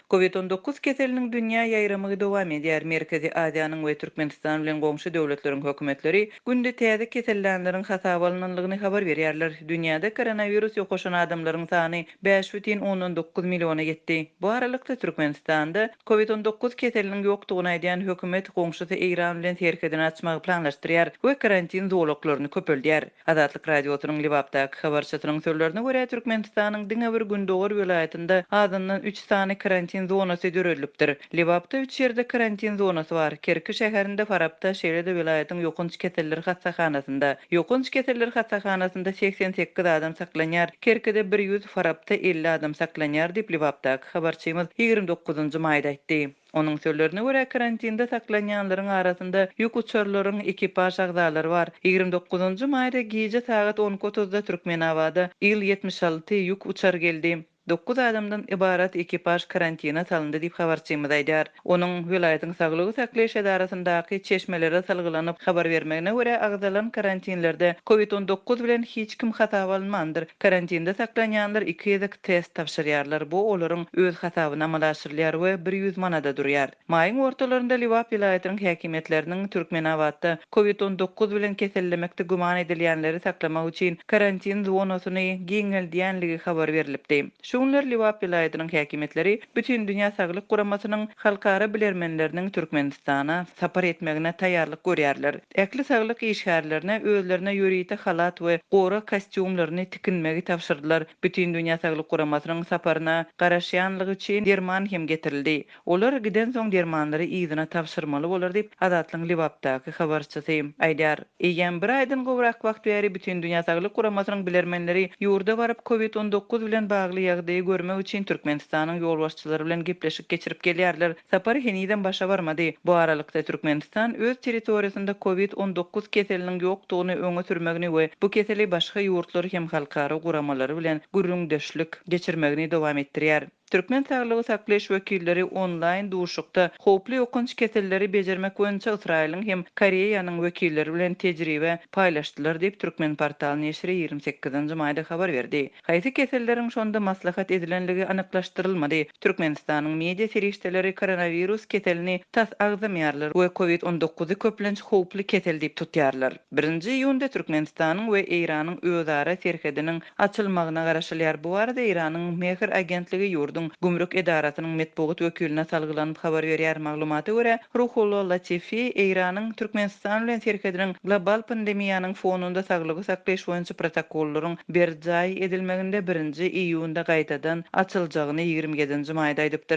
Covid 19 keseliniň dünýä ýaýramagy dowam edýär. Merkezi Aziýanyň we Türkmenistan bilen goňşy döwletleriň hökümetleri günde täze kesellänleriň hasaba alnanlygyny habar berýärler. Dünýäde koronawirus ýokaşan adamlaryň sany 5,9 milliona ýetdi. Bu aralykda, Türkmenistanda Covid 19 keseliniň ýokdugyny aýdýan hökümet goňşusy Eýran bilen serhedini açmagy planlaşdyrýar we karantin zolaklaryny köpeldýär. Azatlyk Radiosynyň Lebapdaky habarçysynyň sözlerine görä, Türkmenistanyň diňe bir gündogar welaýatynda azyndan üç sany karantin zonasy döredilipdir. Lebapda üç ýerde karantin zonasy bar, Kerki şäherinde, Farapda, şeýle-de welaýatyň ýokanç keseller hassahanasynda. Ýokanç keseller hassahanasynda 88 adam saklanýar, Kerkide 100, Farapda 50 adam saklanýar diýip, Lebapdaky habarçymyz 29-njy maýda aýtdy. Onuň sözlerine görä, karantinde saklanýanlaryň arasynda ýük uçarlaryň ekipaž agzalary bar. 29-njy maýda gije sagat on iki otuzda Türkmenabada Il 76 ýük uçary geldi. Dokuz adamdan ybarat ekipaž karantina salyndy diýip, habarçymyz aýdýar. Onuň welaýatyň saglygy saklaýyş edarasyndaky çeşmelere salgylanyp habar bermegine görä, agzalan karantinlerde Covid 19 bilen hiç kim hasaba alynmandyr. Karantinde saklanýanlar iki gezek test tabşyrýarlar, bu olaryň öz hasabyna amala aşyrylýar we 100 manada durýar. Maýyň ortalarynda Lebap welaýatynyň häkimiýetleriniň Türkmenabatda Covid 19 bilen kesellemekde güman edilýänleri saklamak üçin karantin zonasyny giňeldýänligi habar berlipdi. Şu günler Lebap welaýatynyň häkimiýetleri Bütindünýä Saglyk Guramasynyň halkara bilermenleriniň Türkmenistana sapar etmegine taýýarlyk görýärler. Ähli saglyk işgärlerine özlerine ýörite halat we gorag kostýumlaryny tikinmegi tabşyrdylar. Bütindünýä Saglyk Guramasynyň saparyna garaşýanlygy üçin derman hem getirildi. Olar gidensoň dermanlary yzyna tabşyrmaly bolar diýip, Azatlygyň Lebapdaky habarçysy aýdýar. Eýýäm bir aýdan gowrak wagt bäri Bütindünýä Saglyk Guramasynyň bilermenleri ýurda baryp, Covid 19 bilen bagly ýagdaýy görmek üçin Türkmenistanyň ýolbaşçylary bilen gepleşik geçirip gelýärler. Sapar henizem başa barmady. Bu aralykda, Türkmenistan öz territoriýasynda Covid 19 keseliniň ýokdugyny öňe sürmegini we bu keseli başga ýurtlar hem halkara guramalary bilen gürrüňdeşlik geçirmegini dowam etdirýär. Türkmen saglygy saklaýyş wekilleri onlaýn duşuşykda howply ýokanç keselleri bejermek boýunça Ysraýylyň hem Koreýanyň wekilleri bilen tejribe paýlaşdylar diýip, Turkmenportal neşiri 28-nji maýda habar berdi. Haýsy keselleriň şonda maslahat edilenligi anyklaşdyrylmady. Türkmenistanyň media serişdeleri koronawirus keselini tas agzamaýarlar we Covid 19-y köplenç howply kesel diýip tutýarlar. Birinji iýunda Türkmenistanyň we Eýranyň özara serhediniň açylmagyna garaşylýar. Bu barada Eýranyň Mehr agentligi ýurduň gümrük edarasynyň metbugat wekiline salgylanyp habar berýär. Maglumata görä, Ruhullo Latifi Eýranyň Türkmenistan bilen serhediniň global pandemiýanyň fonunda saglygy saklaýyş boýunça protokollaryň berjaý edilmeginde birinji iýunda gaýtadan açyljagyny 27-nji maýda aýdypdyr.